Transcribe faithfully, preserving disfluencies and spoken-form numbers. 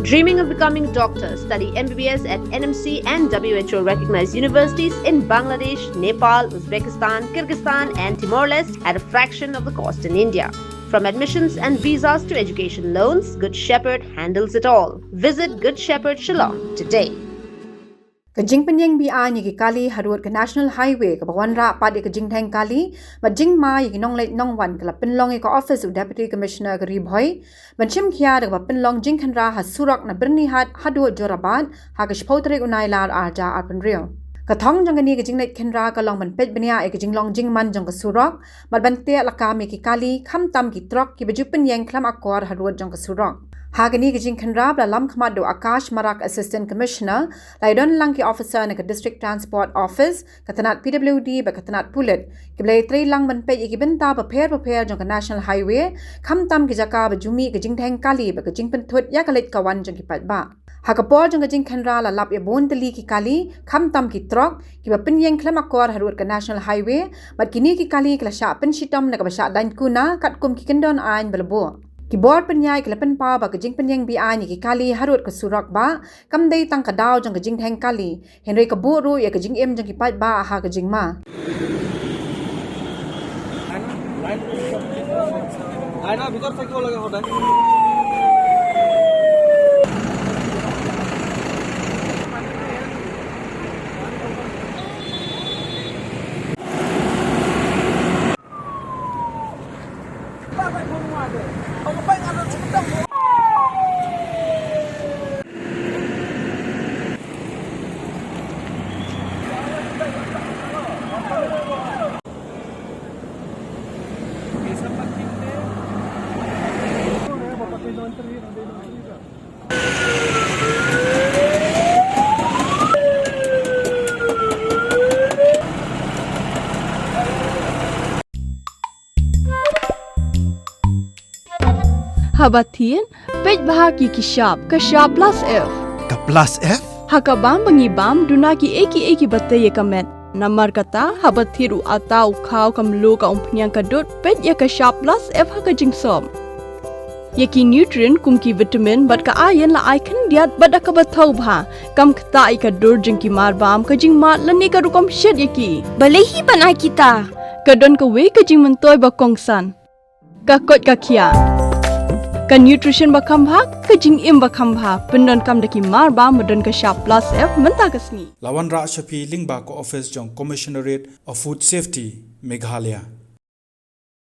Dreaming of becoming a doctor? Study M B B S at N M C and W H O recognized universities in Bangladesh, Nepal, Uzbekistan, Kyrgyzstan, and Timor Leste at a fraction of the cost in India. From admissions and visas to education loans, Good Shepherd handles it all. Visit Good Shepherd Shillong today. Ka jingpynïeng be-aiñ ïa ki kali harud ka National Highway kaba wanrah pat ïa ka jingdheng kali bad jingma ïa ki nongleit nongwan ka la pynlong ïa ka ophis u Deputy Commissioner ka Ri Bhoi ban shim khia da kaba pynlong jingkhynra ha surok na Byrnihat haduh Jorabat ha ka shiphew tarik u Nailar arhajar arphew hynriew. Ka thong jong kane ka jingleit khynra ka long ban peit bniah ïa ka jinglong jingman jong ka surok bad ban teh lakam ïa ki kali khamtam ki trok kiba ju pynïeng khlem akor harud jong ka surok. Ha kane ka jingkhynra ba la lam khmat da u Akash Marak, Assistant Commissioner, la ïadon lang ki officer na ka District Transport Office, ka tnat P W D bad ka tnat pulit, kiba la ïatrei lang ban peit ïa ki bynta bapher bapher jong ka National Highway, khamtam ki jaka ba ju mih ka jingdheng kali bad ka jingpynthut ïa ka leit ka wan jong ki paidbah. Ha ka por jong ka jingkhynra la lap ïa bun tylli ki kali khamtam ki trok kiba pynïeng khlem akor harud ka National Highway, bad kine ki kali ki la shah pynshitom na kaba shah daiñ kuna katkum ki kyndon aiñ ba la buh. Ki bor pynïaid ki la pynpaw ba ka jingpynïeng be-aiñ ïa ki kali harud ka surok bah kam dei tang ka daw jong ka jingdheng kali, hynrei ka buh ruh ïa ka jingim jong ki paidbah ha ka jingma. Haba thied, peit bha ïa ki shap, ka shap plus F. Ka plus F? Ha ka bam ba ngi bam, duna kiei kiei kiba tei ïa ka met. Namar kata, haba thied u atta, u khaw, ka mluh, ka umphniang, ka dud, peit ïa ka shap plus F ha ka jingsop. Ïa ki nutrient kum ki vitamin bad ka iron la ai khyndiat bad da kaba thaw bha. Kam ktah ïa ka dur jong ki marbam, ka jingmad lane ka rukom shet ïa ki. Balei hi ban ai kita? Ka don kawei ka jingmyntoi ba kongsan. Ka koit ka khiah. Ka nutrition ba kham bha, ka jingim ba kham bha. Pyndonkam da ki marbam ba don ka shap plus F mynta ka sngi. La wanrah sha phi lyngba ka office jong Commissionerate of Food Safety, Meghalaya.